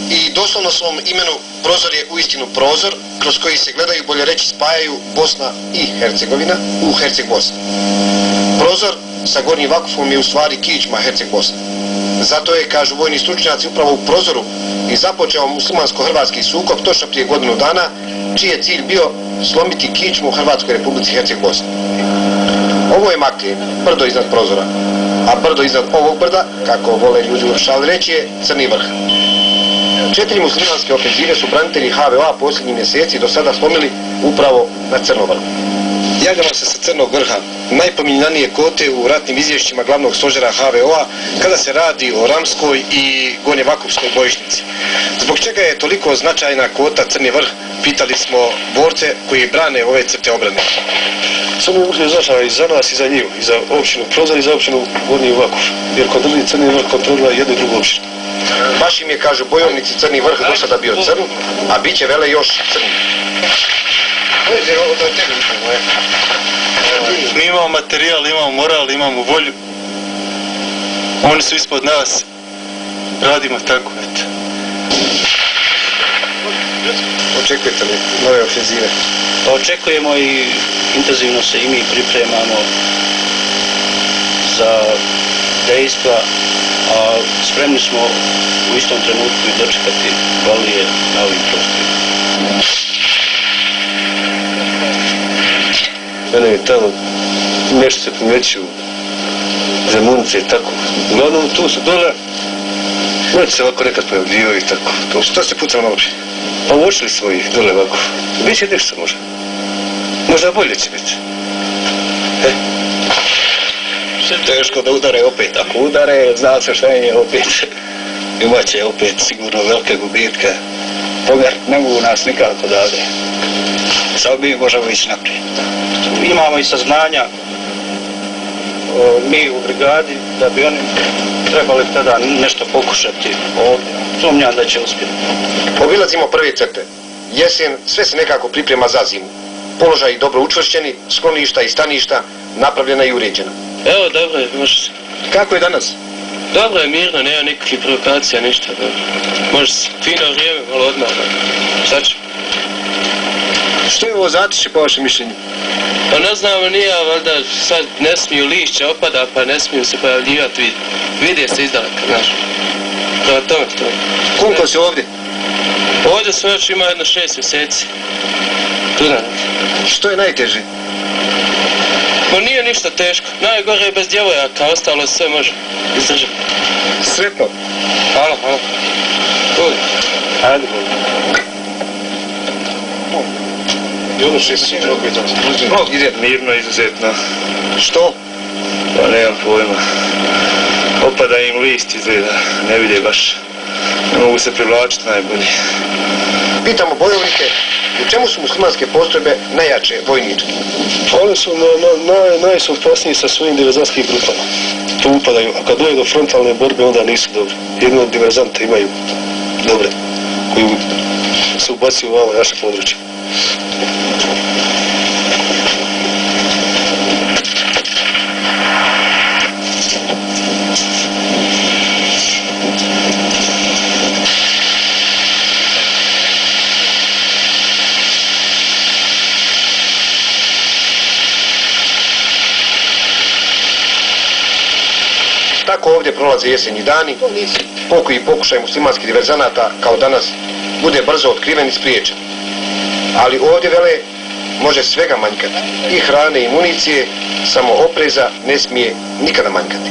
i doslovno svom imenu prozor je uistinu prozor kroz koji se gledaju, bolje reći spajaju Bosna i Hercegovina u Herceg-Bosni. Prozor sa Gornjim Vakufom je u stvari kičma Herceg-Bosne. Zato je, kažu vojni stručnjaci, upravo u prozoru i započeo muslimansko-hrvatski sukob točno prije godinu dana, čiji je cilj bio slomiti kičmu u Hrvatskoj Republici Herceg-Bosne. Ovo je Maklje, brdo iznad prozora, a brdo iznad ovog brda, kako vole ljudi u šali reći, je Crni vrh. 4 muslimanske ofenzive su branitelji HVO-a posljednjih mjeseci do sada slomili upravo na Crnom vrhu. Javljamo se sa Crnog vrha, najpominjanije kote u ratnim izvješćima glavnog stožera HVO-a kada se radi o Ramskoj i Gornjevakufskoj bojišnici. Zbog čega je toliko značajna kota Crni vrh, pitali smo borce koji brane ove crte obrane. Crni vrh je značajan i za nas i za njih, i za općinu Prozor i za općinu Gornji Vakuf, jer kontroli Crni vrh kontrolira jednu i drugu općinu. Baš im je, kažu bojovnici, Crni vrh do sada bio crn, a bit će vele još crni. Mi imamo materijal, imamo moral, imamo volju. Oni su ispod nas. Radimo tako, eto. Očekujete li nove ofenzive? Pa očekujemo i intenzivno se i mi pripremamo za dejstva, a spremni smo u istom trenutku i dočekati valije na ovim prostorima. Mene je tamo nešto se primećuju za munice i tako. Uglavnom tu su dole, možete se ovako nekad pojavljivaju i tako. To. Što se pucalo na oči? Pa uočili smo ih dole ovako. Biće nešto možda. Možda bolje će biti. Teško da udare opet. Ako udare, zna se šta je opet. Imaće opet sigurno velike gubitke. Pogar ne mogu nas nikako dade. Sad mi možemo ići naprijed. Imamo i saznanja mi u brigadi da bi oni trebali tada nešto pokušati ovdje. Sumnjam da će uspjeti. Obilazimo prve crte. Jesen, sve se nekako priprema za zimu. Položaji dobro učvršćeni, skloništa i staništa napravljena i uređena. Evo, dobro je, može se. Kako je danas? Dobro je, mirno, nema nikakvih provokacija, ništa. Dobro. Može se, fino vrijeme, malo odmah. Sad ću. Što je ovo zatišće po vašem mišljenju? Pa ne znamo, nije, valjda sad ne smiju lišća opada, pa ne smiju se pojavljivati, vide se izdaleka, znaš. Prema tome to. Koliko si ovdje? Ovdje sam već imao jedno 6 mjeseci. Tuda. Što je najteže? Pa nije ništa teško. Najgore je bez djevojaka, ostalo sve može izdržati. Sretno. Hvala, hvala. Uvijek. Ajde, i ono 6 opet ide Mirno, izuzetno. Što? Pa nemam pojma. Opada im list izgleda, ne vide baš. Ne mogu se privlačiti najbolje. Pitamo bojovnike, u čemu su muslimanske postrojbe najjače vojnički? Oni su najopasniji sa svojim diverzantskim grupama. Tu upadaju, a kad doje do frontalne borbe onda nisu dobri. Jedno od diverzanta imaju dobre, koji se ubacuju u ovo naše područje. Tako ovdje prolaze jesenji dani, pokoji pokušaj muslimanskih diverzanata kao danas bude brzo otkriven i spriječen. Ali ovdje vele može svega manjkati, i hrane i municije, samo opreza ne smije nikada manjkati.